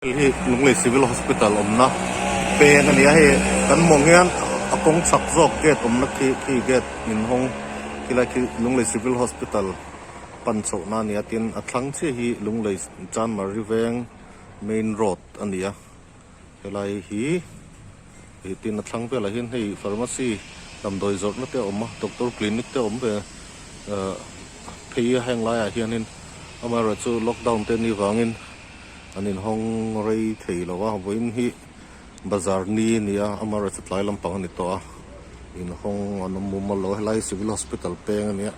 Hei hi Lunglei Civil Hospital awmna peng a ni a, hei kan mawng hian a kawng chhak zawk gate awmna khi khi gate inhawng khilai khi Lunglei Civil Hospital pan chhohna a ni a, tin a thlang chiah hi Lunglei Chanmari veng main road a ni a, helai hi ih tin a thlang velah hian hei pharmacy damdawi zawrhna te a awm a, doctor clinic te a awm ve ah phei a heng laiah hianin amaherawhchu lockdown te ni vangin. An inhawng rei thei lo a, vawiin hi bazar ni a ni a, amaherawhchu tlai lampang a ni tawh a, inhawng an awm mumal lo a, helai hi civil hospital peng a ni a,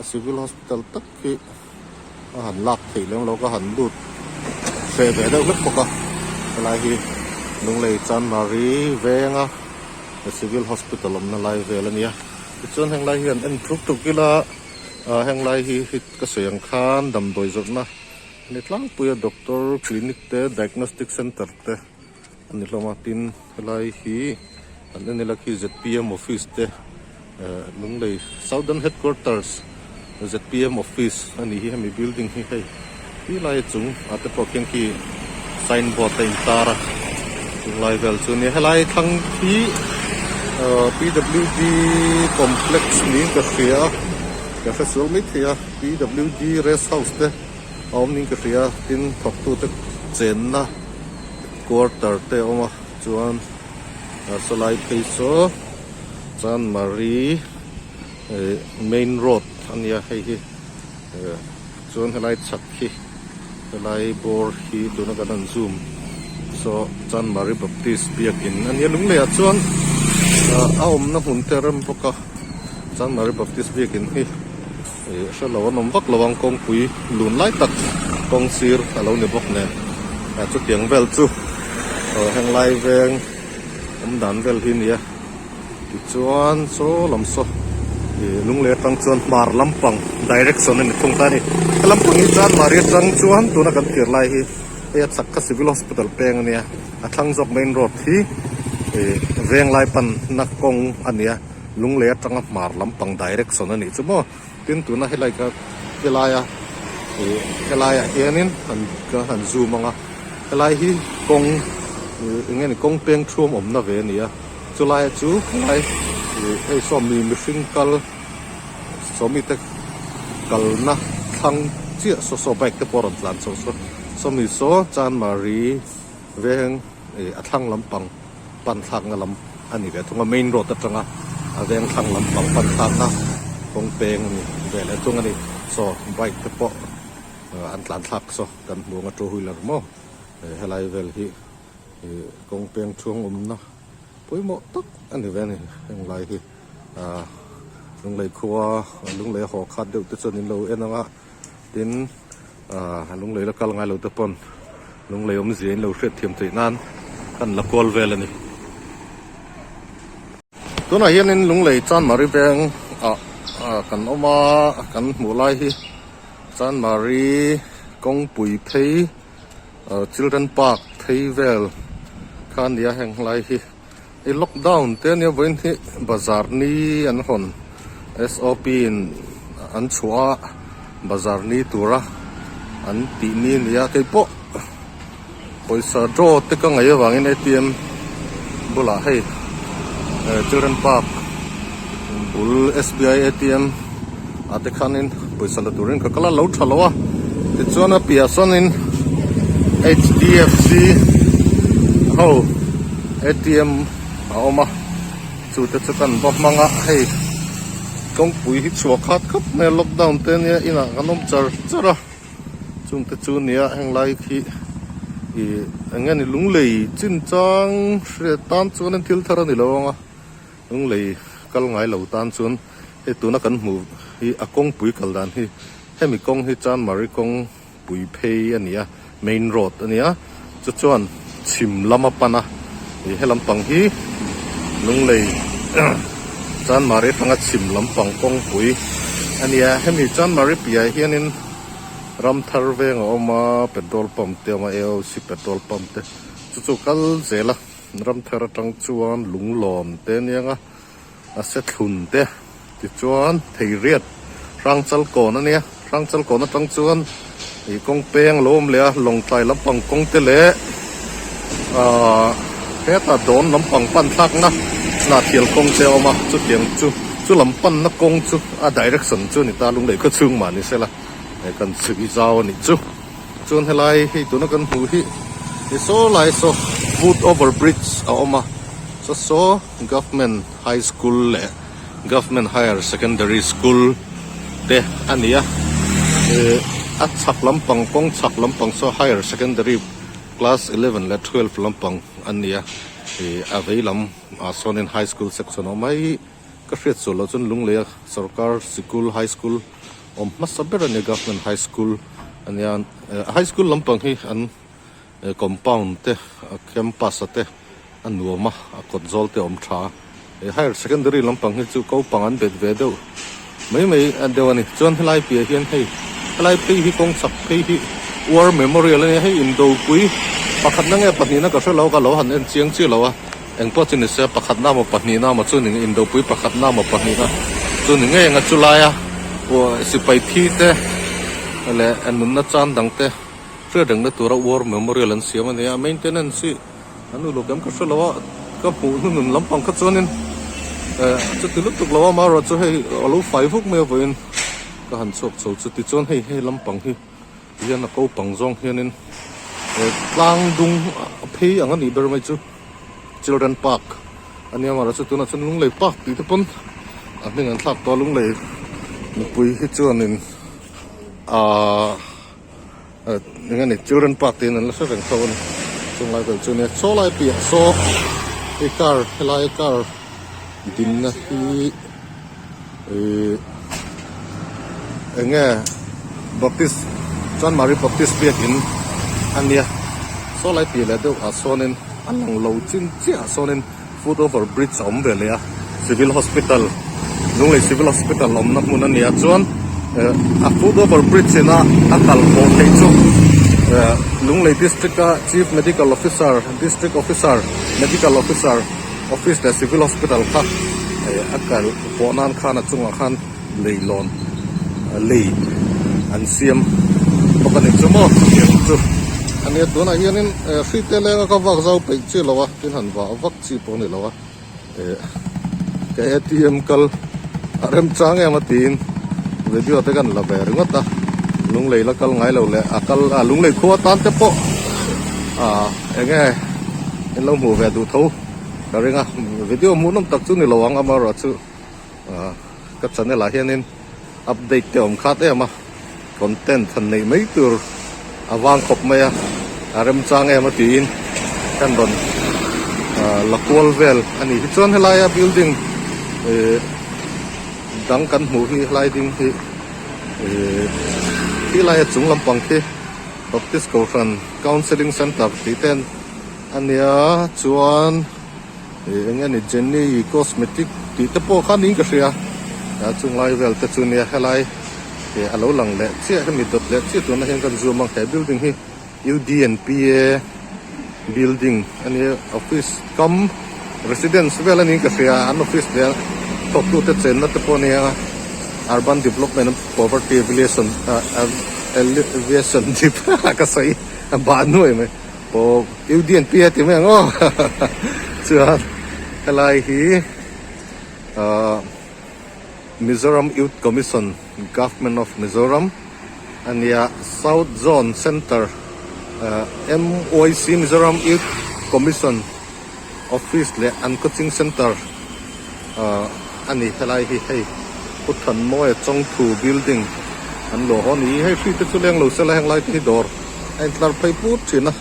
a civil hospital tak hi a han lak theih lem lo ka han lut hreh ve deuh hlek bawk a, helai hi Lunglei Chanmari venga civil hospital awmna lai vel a ni a, tichuan heng lai hian en thuk thuk ila ah heng lai hi ka sawi ang khan damdawi zawrhna. Ni tlangpuia doctor clinic te diagnostic center te a ni hlawm a tin helai hi an en ila khi zpm office te eh Lunglei southern headquarters zpm office a nih hi hemi building hi hei ti lai chung ah te pawh khian khi signboard a intar a chunglai vel chu nia helai thlang hi ah pwd complex niin ka hria a ka hre sual maithei a pwd rest house te. A awm niin ka hria tin thawktute chenna quarter te a awm a chuan sawlai phei saw Chanmari ih main road a nia hei hi eh chuan helai chhak hi helai bawr hi tuna kan han zoom saw Chanmari Baptist biakin a nia lungleiah chuan a awmna hmun te a rem bawk a Chanmari Baptist biakin hi. Ih hre lo an awm vak lo ang kawngpui lun lai tak kawng sir a lo ni bawk nen ah chutiang vel chu aw heng lai veng awm dan vel hi nia tichuan saw lam saw ih lunglei atang chuan hmar lampang direction a ni thung ta a ni he lampang hi chuan mahni atang chuan tuna kan thlir lai hi hei a chhak kha civil hospital peng a nia a thlang zawk main road hi ih veng lai panna kawng a ni a. Lunglei atanga hmar lampang direction a nih chu maw tin tuna helai kha helaia ih helaiah hianin han ka han zoom ang a helai hi kawng ih eng nge ni kawng peng thuam awmna ve a ni a chulai chu helai ih hei saw mi mihring kal sawmi te kalna thlang chiah saw saw bike te pawh a rawn tlan chho saw sawmi saw Chanmari veng ih a thlang lampang. pan thlakna lam a ni ve thung a, main road atanga a veng thlang lampang pan thlakna kawng peng a ni ve leh thung a ni. Saw bike te pawh an tlan thlak saw kan hmu ang a two wheeler maw helai vel hi ih kawng peng chhung awmna pawimawh tak a ni ve a ni heng lai hi ah lunglei khua lunglei a haw khat deuh te chuan in lo en ang a tin ah lunglei la kal ngai lo te pawn lunglei awmzia in lo hriat thiam theih nan kan la kual vel a ni. Tunah hianin lunglei Chanmari veng ah ah kan awm a kan hmuh lai hi Chanmari kawngpui phei ah children park phei vel kha a ni a heng lai hi. I lockdown te ania vawiin hi bazar ni an hawn sop in an chhuah a bazar ni tura an tih ni a ni a keipawh pawisa draw te ka ngaih avangin atm bulah hei children park bul sbi atm ah te khanin pawisa la turin ka kal a lo tha lo a tichuan a piah sawnin hdfc ho atm a awm a chu te chu kan va hmang a hei kawngpui hi chhuah khat khawp mai a lockdown te ania inah kan awm char char a chung te chu nia heng lai khi ih eng nge ni lunglei chin chang hriat tan chuan thil thar a ni lo ang a. Lunglei kal ngai lo tan chuan hei tuna kan hmuh hi a kawngpui kal dan hi hemi kawng hi Chanmari kawngpui phei a ni a main road a ni a chu chuan chhim lama pan a ih he lampang hi Lunglei Chanmari atanga chhim lampang kawngpui a ni a hemi Chanmari piah hianin Ramthar veng a awm a petrol pump te a awm a A_O_C petrol pump te chu chu kal zel a. Ramthar atang chuan lunglawm te aniang a, a se thlun te tichuan theiriat Hrangchal kawn ania, Hrangchal kawn atang chuan ih kawng peng a lo awm leh a, Lawngtlai lampang kawng te leh. Ahh hetah dawn lampang pan thlakna hnahthil kawng che a awm a, chutiang chu chu lam panna kawng chu a direction chu a ni ta Lunglei khaw chhung mah ni sela kan chhui zau a nih chu. Chuan helai hei tuna kan hmuh hi ni saw lai saw foot over bridge a awm a, saw saw government high school leh government higher secondary school te a ni a, ih a chhak lampang kawng chhak lampang saw higher secondary class 11 leh 12 lampang a ni a, ih a vei lam ah sawnin high school section a awm a hei ka hriat sual loh chuan Lunglei a sarkar sikul high school awm hmasa ber a nia government high school a nia high school lampang hi an compound te a campus a te a nuam a a kawt zawl te a awm tha a higher secondary lampang hi chu kopang an bet ve deuh mai mai a deuh a ni chuan helai piah hian hei helai phei hi kawng chak phei hi war memorial a nia hei indopui pakhatna nge pahnihna ka hrelo ka lo han en chiang chiah lo a. Eng pawh chu ni se, pakhatna emaw pahnihna emaw chu ni indopui pakhatna emaw pahnihna chu ni ngei ang a, chulaia sipai thi te leh nunna chan dang te hriat rengna tura war memorial an siam a ni a, maintenance hi an uluk em ka hre lo a, ka hmuh hnunun lampang kha chuanin chuti lutuk lo a, amaherawhchu chu hei a lo fai vuk mai avawiin ka han chhuak chho chu tichuan hei hei lampang hi. Hian a ko pang zawng hianin tlang dung phei ang a nih ber mai chu children park a nia mahse chu tunah chuan lunglei park tih te pawn a hming an thlak tawh a lunglei mipui hi chuanin ahh eng nge ni children park tiin an la hre reng tho a ni chunglai vel chu nia saw lai piah saw hei car helai car dinna hi. Ihh eng nge Baptist Chanmari Baptist biakin a nia saw lai tih leh deuh ah sawnin a lang lo chin chiah ah sawnin foot over bridge a awm ve leh a civil hospital Lunglei civil hospital awmna hmun a nia chuan eh a foot over bridge ina a kal pawh theih chu eh Lunglei district a chief medical officer district officer medical officer Office leh Civil Hospital kha a kal pawh nan khan a chungah khan leilawn lei an siam bawk a ni chu maw chutiang chu a nia tunah hianin hri te lenga ka vak zau peih chiah lo a tin han vah vak chi pawh a ni lo a ka A_T_M kal a remchang em a tiin video te kan la ve ringawt a lunglei la kal ngai lo leh a kal a lunglei khua tan te pawh ah eng nge in lo hmuh ve duh tho ka ring a video hmuh nawm tak chu ni lo ang amaherawh chu ah ka channel ah hianin update te awm khat em a content han neih mai tur a vang khawp mai a a remchang em a tiin kan rawn ah la kual vel a ni hi chuan helaia building ih dang kan hmuh hi helai ding hi ih khilai a chung lampang khi Baptist Kohhran Counselling Centre tih te a nia chuan ih eng nge ni Jenny Cosmetic tih te pawh kha niin ka hria a chung lai vel te chu nia helai ih a lo lang leh chiah hemi dawt leh chiah tuna hian kan zoom ang he building hi U_D_N_P_A building a nia office kam residence vel a niin ka hria an office leh thawktute chenna te pawh a nia urban development and poverty alleviation alleviation ka sawi a bah nuai mai. Aw UDNP a ti mai ang aw chuan helai hi ahh Mizoram Youth Commission Government of Mizoram a nia South Zone Centre ahh M_Y_C Mizoram Youth Commission Office leh an coaching centre ahh a ni helai hi hei Pu Thanmawia Chawngthu building an luah haw a ni hei hri te chu leng lo sela heng lai te hi dawr a intlar phei put thin a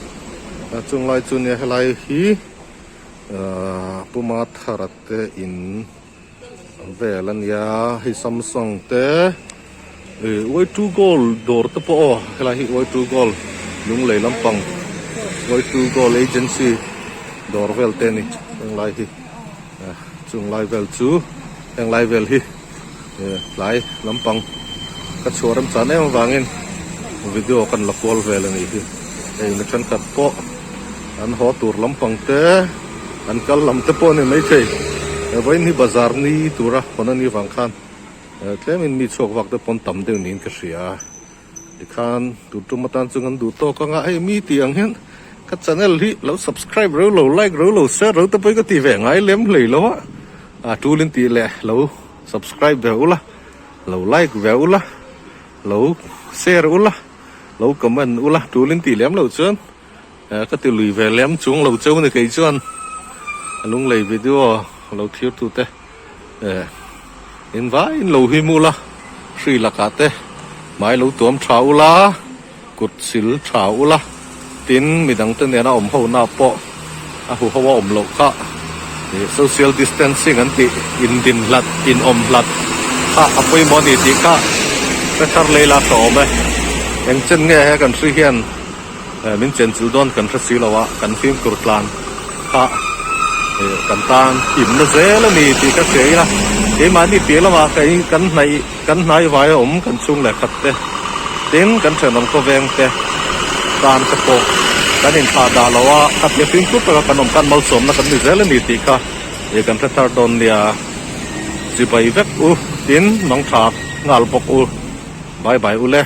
chung lai chu nia helai hi ahh Pu Mathara te in vel a nia hei Samsung te ih Y two gold dawr te pawh aw helai hi Y two gold lunglei lampang Y two gold agency dawr vel te a ni heng lai hi chung lai vel chu heng lai vel hi tlai lampang ka chhuah rem chan em avangin video kan la kual vel a nih hi hei mi thenkhat pawh an haw tur lampang te an kal lam te pawh a ni maithei vawiin hi bazar ni tura hawn a nih vang khan tlemin mi chhuak vak te pawn tam deuh niin ka hria a tikhan tun tum atan chu kan duh tawk ang a hei mi tih ang hian. Ka channel hi lo subscribe reu lo like reu lo share reu te pawh hi ka ti ve ngai lem hlei lo a, a tul in tih leh lo subscribe ve ula, lo like ve ula, lo share ula, lo comment ula tul in tih lem loh chuan ka ti lui ve lem chung lo cheu ni kei chuan lunglei video lo thlir tu te in vaiin lo him ula hri lakah te hmai lo tuam tha ula. Kut sil tha ula, tin midangte nena awm ho na pawh a hu ho a awm loh kha ih social distancing an tih indin hlat in awm hlat kha a pawimawh a ni tih kha hre thar lei la tha awm e. Eng chen nge he kan hri hian min chen chilh dawn kan hre si lo a, kan fimkhur tlan kha ih kan tan himna zel a ni tih ka hria ila, keimahni piah lamah kan hnaih Kan hnaivai a awm kan chhung leh khat te, tin kan thenawm khawveng te tan te pawh kan inthlah dah lo a, khatia fimkhur taka kan awm khan malsawmna kan ni zel a ni tih kha ih kan hre thar dawn nia. Chibai vek u, tin mangtha nghal bawk u. Bye bye u le.